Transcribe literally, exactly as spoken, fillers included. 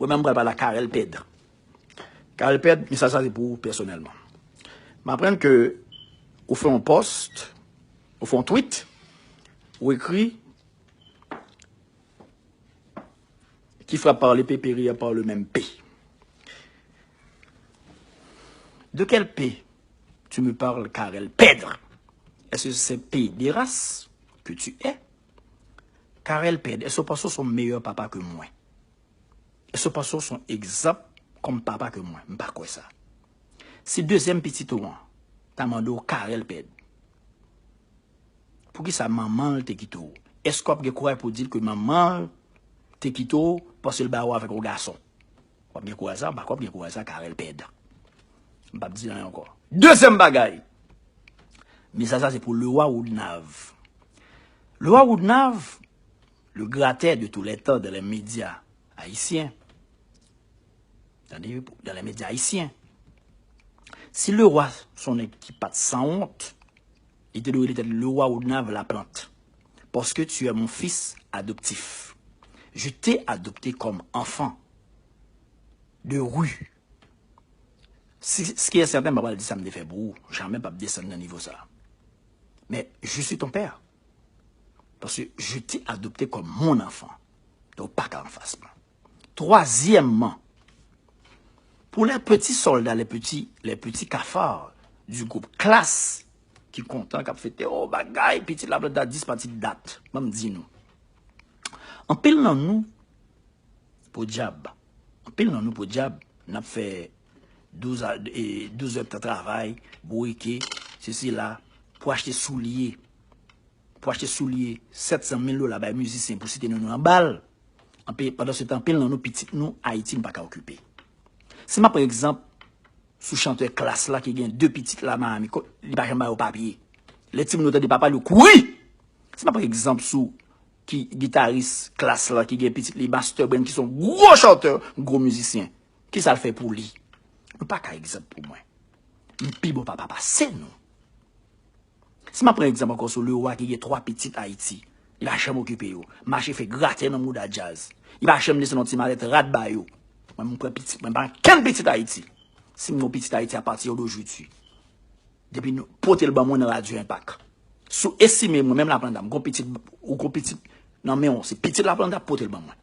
Premyèman, m pral pale a Carel Pèd. Carel Pèd, mesaj sa se pou ou pèsonèlman. M aprann ke ou fè yon post, ou fè yon tweet, ou ekri: qui frappe par l'épée périt par le même P. De quel P tu me parles, Carel Pèd? Est-ce que c'est P de race que tu es? Carel Pèd, èske w panse w se yon meyè papa ke mwen? Èske w panse w se yon egzanp kòm papa ke mwen? M pa kwè sa. Si dezyèm pitit ou an ta mande w, Carel Pèd, poukisa manman l te kite w, èske w ap gen kouraj pou w di l ke manman l te kite w paske l ba ou avèk yon gason? W ap gen kouraj sa? M pa kwè w ap gen kouraj sa, Carel Pèd. M p ap di anyen ankò. Dezyèm bagay, mesaj sa se pou Leroy Woodnav. Leroy Woodnav, le gratè de tous les temps dans les médias haïtiens. Tande, dans les médias haïtiens. Si Leroy se yon nèg ki pa t sanwont, li te dwe rele tèt li Leroy Woodnav Laplante. Parce que tu es mon fils adoptif. Je t'ai adopté comme enfant de rue. Si, ce qui est certain, m pa pral di sa m te fè pou ou. Jamè m p ap desann nan nivo sa. Mais je suis ton père. Parce que je t'ai adopté comme mon enfant. Donk, ou pa ka anfas mwen. Twazyèmman, pour les petits soldats, les petits, les petits cafards du groupe Klass ki kontan, k ap fete, oh, bagay, pitit Laplanta dis pati dat. Ban m di nou. Anpil nan nou, podyab. Anpil nan nou, podyab, n ap fè douz a, e, douz èdtan travay, bourike, sesi la, pou achte soulye. Pou achte soulye, sèt san mil dola bay mizisyen pou site non nou nan bal. Anpil, pandan se tan, anpil nan nou, pitit nou, Ayiti, nou pa ka okipe. Si m ap pran egzanp sou chantè Klass la ki gen de pitit la Miami, ko-, li pa janm ba yo papye. Lè timoun yo tande papa l, yo kouri! Si m ap pran egzanp sou ki gitaris Klass la ki gen pitit li Master Brand ki se yon gwo chantè, gwo mizisyen, kisa l fè pou li? Nou pa ka egzanp pou mwen. M pi bon papa pase nou. Si m ap pran egzanp ankò sou Leroy ki gen twa pitit Ayiti, li pa janm okipe yo. Mache fè gratè nan mouda djaz. Li pa janm desann yon ti malèt rad ba yo. Mwen, m pran pitit, mwen pa kenn pitit Ayiti. Si m gon pitit Ayiti, apati de jodi, depi nou pote l ban mwen nan Radyo Enpak. Si w estime mwen, menm Laplanta, m gon pitit, ou gon pitit nan men w, se pitit Laplanta, pote l ban mwen.